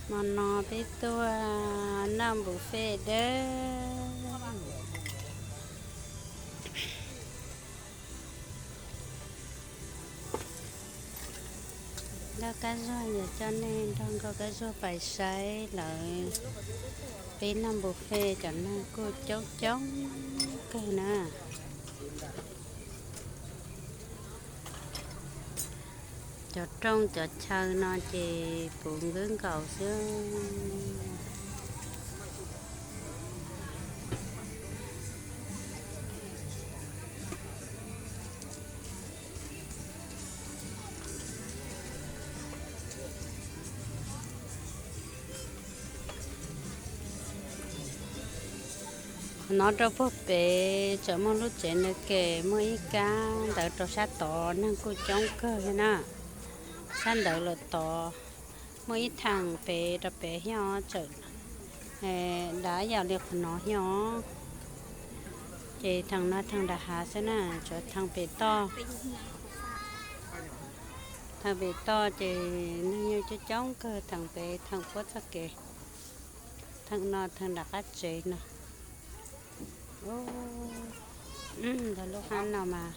Hmo no peb tuaj noj buffet dawb. Nrog Kab Zuag, yog coj nej nrog nkaus Kab Zuag pais saib lawv, peb noj buffet cov neeg kuj coob coob kawg na. Cov rooj cov chaw no ces puv nkwb nkaus xwb. Qhov no rau puag pem tseem muaj lub tsev ntawd ke, muaj ib kab ntawd rau sab tod, neeg kuj coob kawg li na. Sab ntawd lawm tod, muaj ib theem pem rau pem thiab os, tseem dav yam li qhov no thiab os. Ces theem no theem nram hav xwb na, tsuas theem pem toj. Theem pem toj ces neeg yeej coob coob kawg, theem pem theem puab txoj kev, theem no theem nram qab tsev no. Ntawm lub hab no mas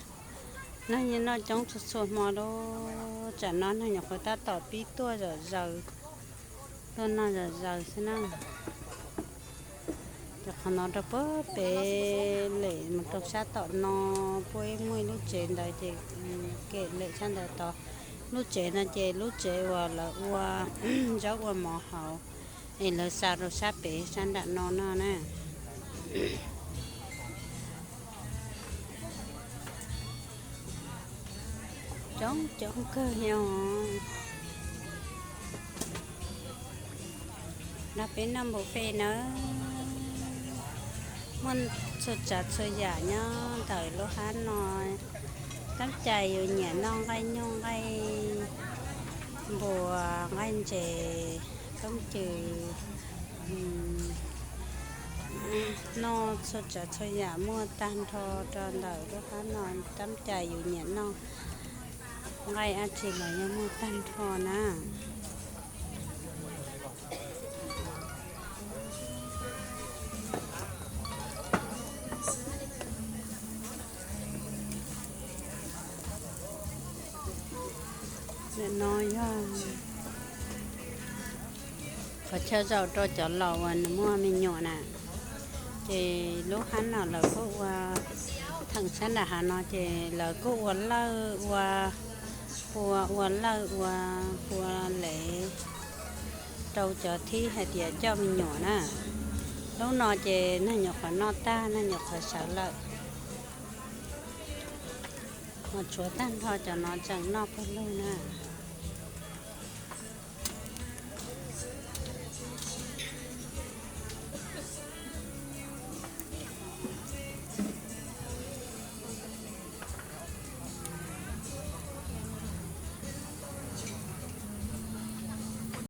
neeg yeej noj coob txhua txhua hmo lawm. Tsam no neeg nyuam qhuav tab tom pib tuaj zom zaws, tuaj noj zom zaws xwb na. Ces qhov no rau puag pem lem mus rau sab tom no, puab ib muaj ib lub tsev ntawd ces ke lem sab ntawd tod. Lub tsev no ces lub tsev uas lawv ua zaub ua mov hauv, es lawv xa rau sab pem sab nram no no na. Coob coob kawg li os. Nrog peb noj buffet nawb. Muaj txhua tsav txhua yam nyob ntawm lub hab no. Tab cai yus nyiam noj nqaij nyuj nqaij npua, nqaij ntses, koob cws, noj txhua tsav txhua yam muaj tag nrho rau ntawm lub hab no. Tab cai yus nyiam noj nqaij dab tsi los yeej muaj tag nrho na. Ntawm no yog qhov chaw zaum rau cov laus uas nws muaj me nyuam na. Ces lub hab no lawv kuj ua, theem sab nram hav no ces lawv kuj ua lawj ua pua, ua lawj ua pua lev rau cov thib hais tias coj me nyuam na. Lub no ces neeg nyuam qhuav noj tag, neeg nyuam qhuav sawv lawm. Ho tshuav tag nrho cov no tseem noj pawg lug na.